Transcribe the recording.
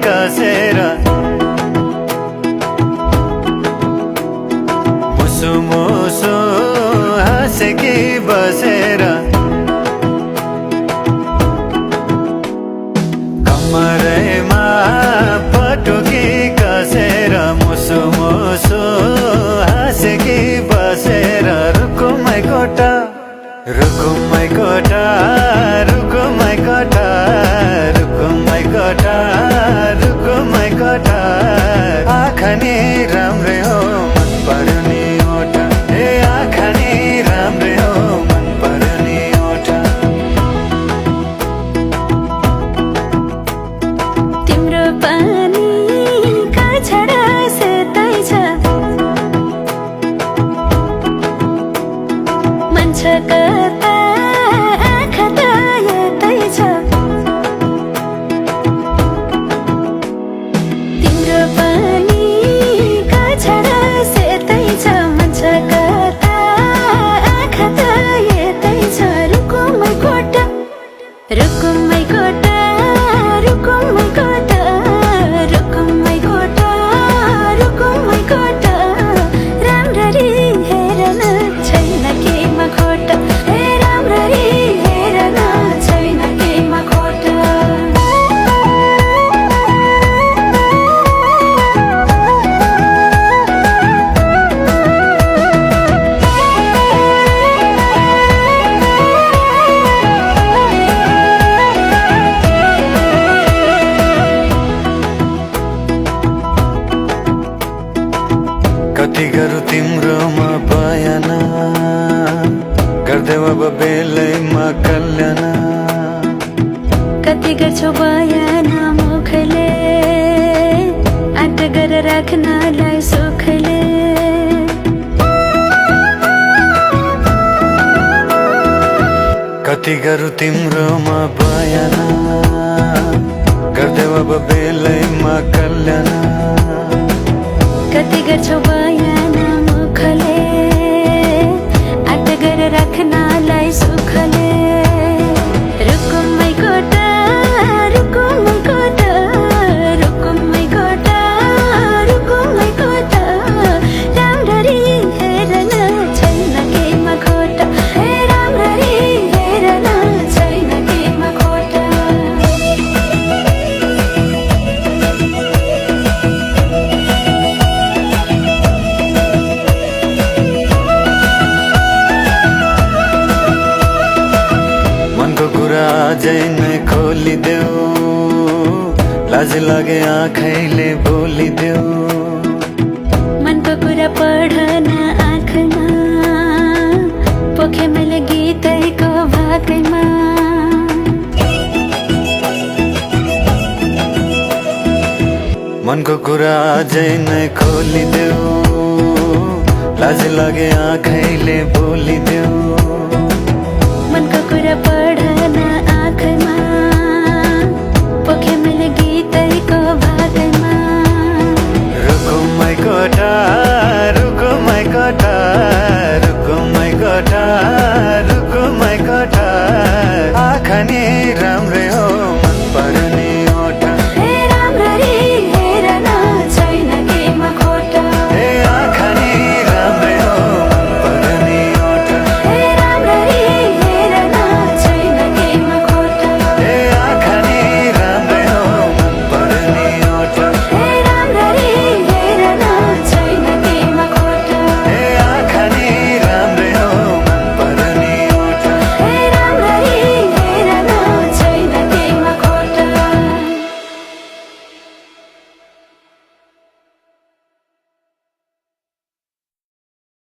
कसेर मुसु मुसु हाँसेकी बसेर कमरैमा पटुकी कसेर मुसु मुसु हाँसेकी बसेर रुकुमै कोटा रुकुमै कोटा रुकुमै कोटा रुकुमै कोटा रुकुमै कोटा आँखा नि राम्रै हो मन पर्ने ओठा ए आँखा नि राम्रै हो मन पर्ने ओठा तिम्रो पानीका छडा सेतै छ मन छ कता आँखा त यतै छ तिम्रो पानीका छडा सेतै छ मन छ कता आँखा त यतै छ रुकुमै कोटा रुकुमै कोटा रुकुमै कोटा रुकुमै कोटा रुकुमै कोटा राम्ररी हेर्न छैन केमा खोटा हे राम्ररी हेर्न छैन केमा खोटा कति गरौँ तिम्रोमा बयान गर्देऊ अब बेलैमा कल्याण कति गर्छौ बयान मुखले आँट गरेर राख्नलाई सुखले कति गरौँ तिम्रोमा बयान गर्देऊ अब बेलैमा कल्याण कति गर्छौ बयान मुखले आँट गरेर राख्नलाई सुखले रुकुमै कोटा रुकुमै कोटा रुकुमै कोटा रुकुमै कोटा राम्ररी हेर्न छैन केमा खोटा हे राम्ररी हेर्न छैन केमा खोटा मनको कुरा अझै नै खोलिदेऊ लाज लागे आँखैले बोलिदेऊ मनको कुरा पढ्न आँखमा पोखे मैले गीतैको भाकैमा मनको कुरा अझै नै खोलिदेऊ लाज लागे आँखैले बोलिदेऊ